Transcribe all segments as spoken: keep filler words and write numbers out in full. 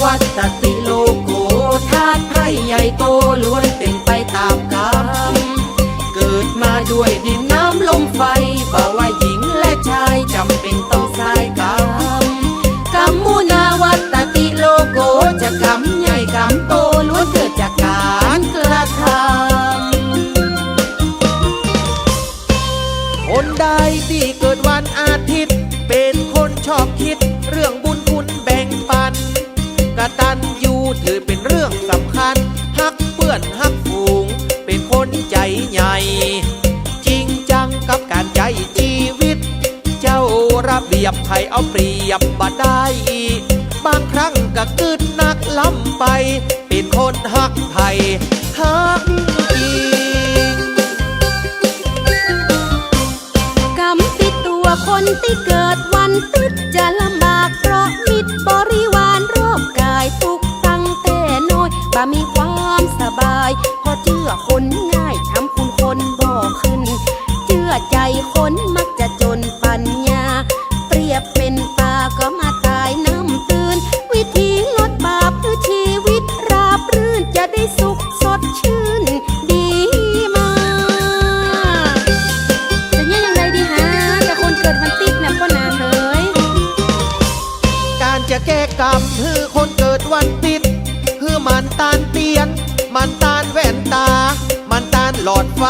วัตติโลโก ธาตุไพร่ใหญ่โต ล้วนเป๋นไปต๋ามกรรม เกิดมาด้วยดินน้ำลมไฟ บ่ว่าหญิงและชาย จ๋ำเป๋นต้องสายกรรม กัมมุนาวัตติโลโก จะกรรมใหญ่กรรมโต ล้วนเกิดจากก๋านกระทำ คนใดตี้เกิดวันอาทิตย์ เป๋นคนชอบกึ๊ดเรื่องบุญคุณแบ่งปัน กตัญญูถือเป๋นเรื่องสำคัญ ฮักเปื้อนฮักฝูง เป๋นคนใจ๋ใหญ่ จริงจังกับก๋านใจ๊จีวิต เจ้าระเบียบใผเอาเปรียบบ่ได้ บางครั้งก็กึ๊ดนักล้ำไป เป๋นคนฮักใผฮักจริง กรรมติดตั๋วคนตี้เกิดวันติ๊ด จะลำบากเพราะมิตรบริวารรอบก๋าย ตุ๊กตั้งแต่น้อย บ่มีความสบาย เพราะเจื้อคนง่าย ทำคุณคนบ่ขึ้น เจื้อใจ๋คนมักจะจ๋นปั๋ญญา เปรียบเป๋นป๋าก็มาต๋ายน้ำตื้น วิธีลดบาปหื้อจีวิตราบรื่น จะได้สุขสดชื่นดีมา จะเยียะอย่างใดดีฮะ แต่คนเกิดวันติ๊ดเนี่ยป้อหนาเหย ก๋านจะแก้กรรมหื้อคนเกิดวันติ๊ด หื้อหมั่นตานเตียน หมั่นตานแว่นต๋า หมั่นตานหลอดไฟ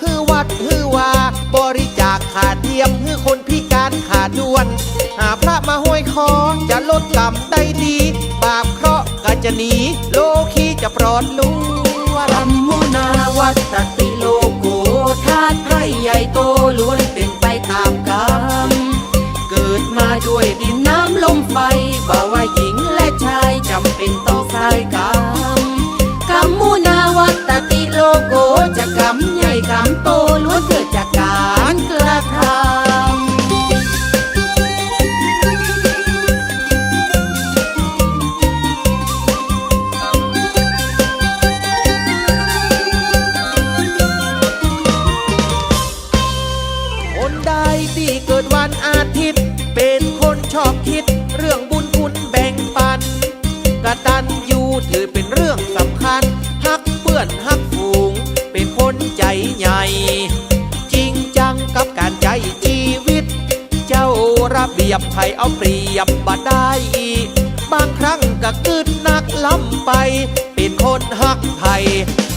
หื้อวัดหื้อวา บริจาคขาเทียม หื้อคนพิก๋านขาด้วน หาพระมาห้อยคอ จะลดกรรมได้ดี บาปเคราะห์ก็จะหนี โลคีจะปลอดล้วน กัมมุนาวัตติโลโก ธาตุไพร่ใหญ่โต ล้วนเป๋นไปต๋ามกรรม เกิดมาด้วยดินน้ำลมไฟ บ่ว่าหญิงและชาย จ๋ำเป๋นต้องสายกรรม กัมมุนาวัตติโลโก จะกรรมใหญ่กรรมโต ล้วนเกิดจากก๋านกระทำ คนใดตี้เกิดวันอาทิตย์ เป๋นคนชอบกึ๊ดเรื่องบุญคุณแบ่งปัน กตัญญูถือเป๋นเรื่องสำคัญ ฮักเปื้อนฮักฝูง เป๋นคนใจ๋ใหญ่ จริงจังกับก๋านใจ๊จีวิต เจ้าระเบียบใผเอาเปรียบบ่ได้ บางครั้งก็กึ๊ดนักล้ำไป เป๋นคนฮักใผ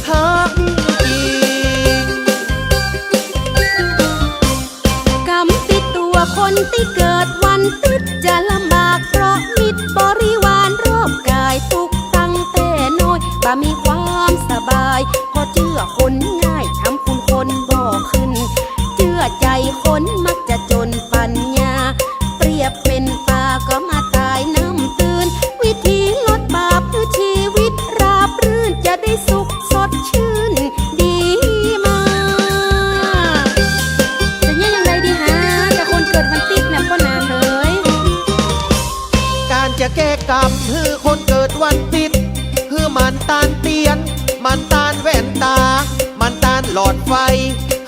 ฮักจริง กรรมติดตั๋วคนตี้เกิดวันติ๊ด จะลำบากเพราะมิตรบริวารรอบก๋าย ตุ๊กตั้งแต่น้อย บ่มีความสบาย เพราะเจื้อคนง่าย ทำคุณคนบ่ขึ้น เจื้อใจ๋คนมักจะจ๋นปั๋ญญา เปรียบเป๋นป๋าก็มาต๋ายน้ำตื้น วิธีลดบาปหื้อจีวิตราบรื่น จะได้สุขสดชื่นดีมา จะเยียะอย่างใดดีฮะ แต่คนเกิดวันติ๊ดเนี่ยป้อหนาเหย ก๋านจะแก้กรรมหื้อคนเกิดวันติ๊ด หื้อหมั่นตานเตียน หมั่นตานแว่นต๋า หมั่นตานหลอดไฟ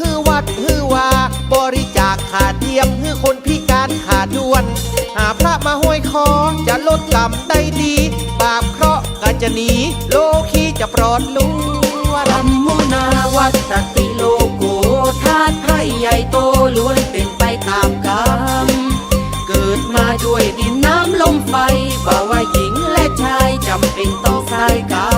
หื้อวัดหื้อวา บริจาคขาเทียม หื้อคนพิก๋านขาด้วน หาพระมาห้อยคอ จะลดกรรมได้ดี บาปเคราะห์ก็จะหนี โลคีจะปลอดล้วน กัมมุนาวัตติโลโก ธาตุไพร่ใหญ่โต ล้วนเป๋นไปต๋ามกรรม เกิดมาด้วยดินน้ำลมไฟ บ่ว่าหญิงและชาย จ๋ำเป๋นต้องสายกรร